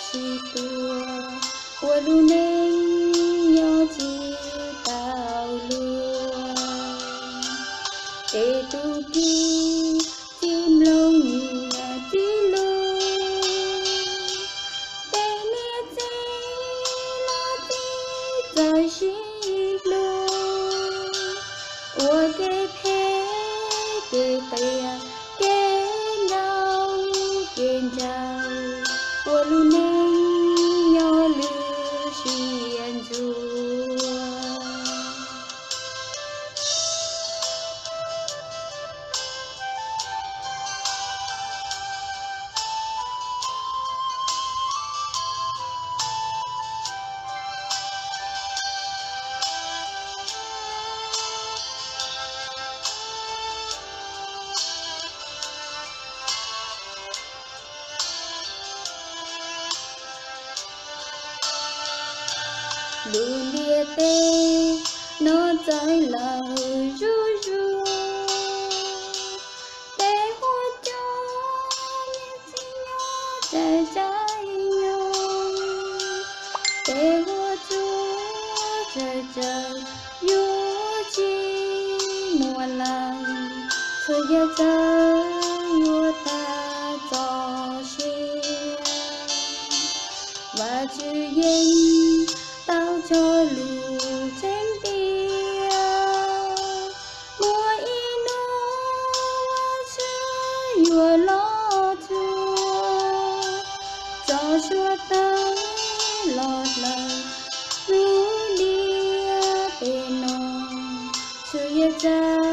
tsis tuag, ua lub neej nyob tsis tau luag. Ces tus txiv tsis mloog niam txiv lus, ces niam txiv los txiv txawm sib hlub, ua kev phem kev qias, kev nraug kev nraug, ua lub neej nyob lwj siab ntsuag. Lub ntiaj teb no txawv lawm zuj zus, peb ua cov niam txiv nyob tseem tseem nyob, peb ua cov tseem tseem yuav tsis muaj lawm, txhua yam txawm yuav tag txoj sia. Vajtswv yeej tau cog lus tseeb tiag, muaj ib hnub Vajtswv yuav los txog, tso suab tawg los dlawg lub ntiaj teb no, txhua yam txawm